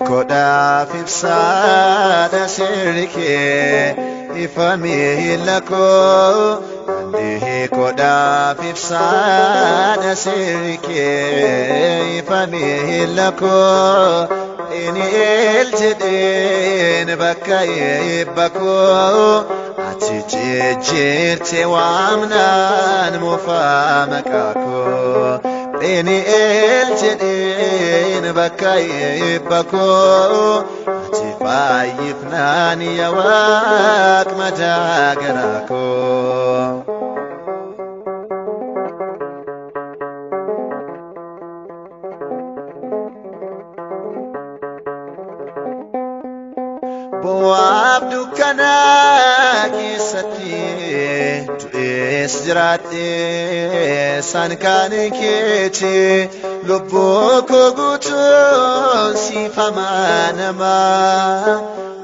Kodaaf ibsaadha seerri kee ifa miila koo. Daandii kodaaf ibsaadha seerri kee ifa miila koo. Pheeni'eel jedheen bakka eebba koo. Ati jijjiirte waamnaan moofaa maqaa koo. Pheeni'eel jedheen bakka eebba koo. Ati fayyifnaan yaa Waaq madaa garaa koo. Bu'aaf dukkanaa keessatti du'ees jiraadhee sankaan keeti lubbuu koo guutuun siif amanamaa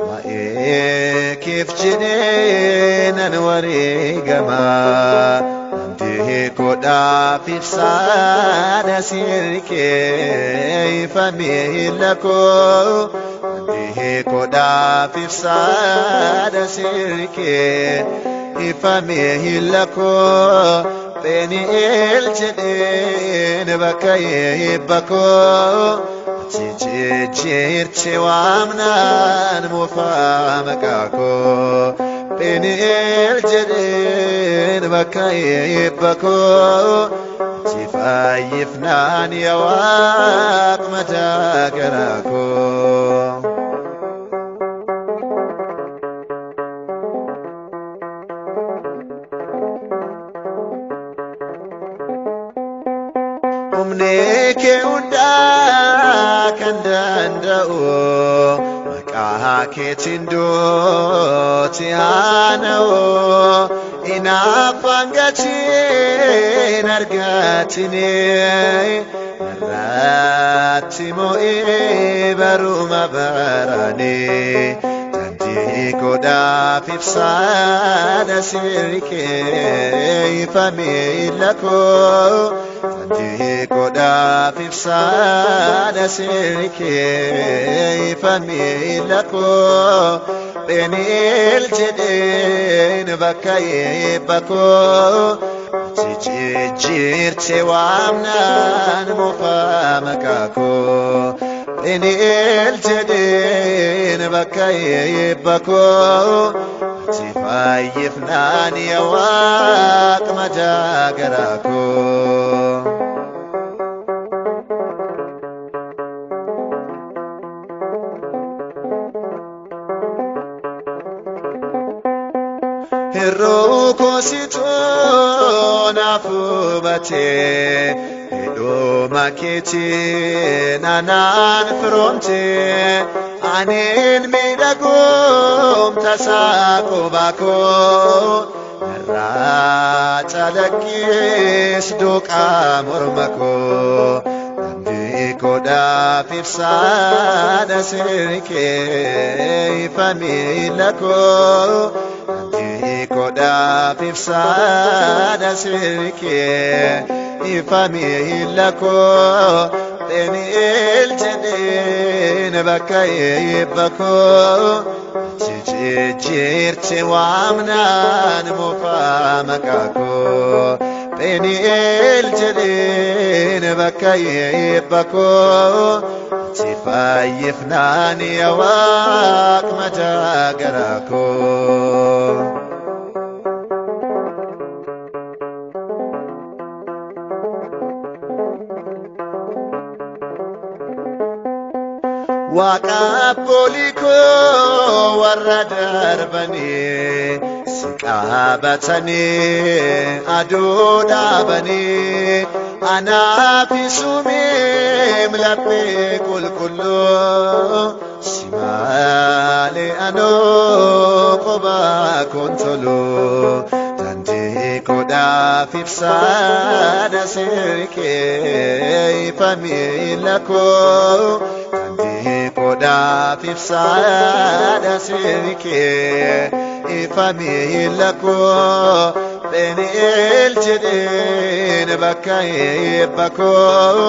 waa'ee keef jedhee nan wareegama. Daandii koodhaaf ibsaadha seerri kee ifa miila koo. Daandii koodhaaf ibsaadha seerri kee ifa miila koo. Pheeni'eel jedheen bakka eebba koo. Ati jijjiirte waamnaan moofaa maqaa koo. Pheeni'eel jedheen bakka eebba koo. Ati fayyifnaan yaa Waaq madaa garaa koo. Humni kee hundaa kan danda'u maqaa keetiin duuti haana'u hinaaffaan gatiin argatini narratti mo'ee baruma barani. Daandii koodhaaf ibsaadha seerri kee ifa miila koo. Daandii koodhaaf ibsaadha seerri kee ifa miila koo. Pheeni'eel jedheen bakka eebba koo. Ati jijjiirte waamnaan moofaa maqaa koo. Pheeni'eel jedheen bakka eebba koo. Ati fayyifnaan yaa Waaq madaa garaa koo. Hir'uu koosituu naaf hubatee hidhuma keetiin anaan firoomtee aniin miidhaguum tasaa quba koo narraa calaqqees duuqaa morma koo. Daandii koodhaaf ibsaadha seerri kee ifa miila koo. Daandii koodhaaf ibsaadha seerri kee ifa miila koo. Pheeni'eel jedheen bakka eebba koo. Ati jijjiirte waamnaan moofaa maqaa koo. Pheeni'eel jedheen bakka eebba koo. Ati fayyifnaan yaa Waaq madaa garaa koo. Waaqa abboolii koo warra darbanii si qaabatanii aduu dhaabanii anaaf isumeem laphee qulqulluu si malee anoo qobaa koon tolu. Daandii koodhaaf ibsaadha seerri kee ifa miila koo. Daandii koodhaaf ibsaadha seerri kee ifa miila koo. Pheeni'eel jedheen bakka eebba koo.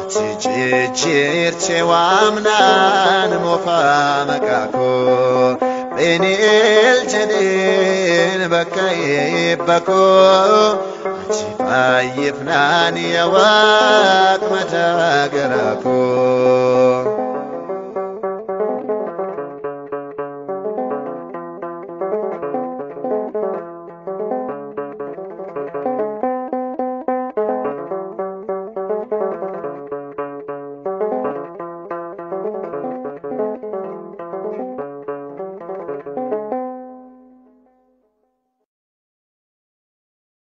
Ati jijjiirte waamnaan moofaa maqaa koo Pheeni'eel jedheen bakka eebba koo ati fayyifnaan yaa Waaq mataa garaa koo.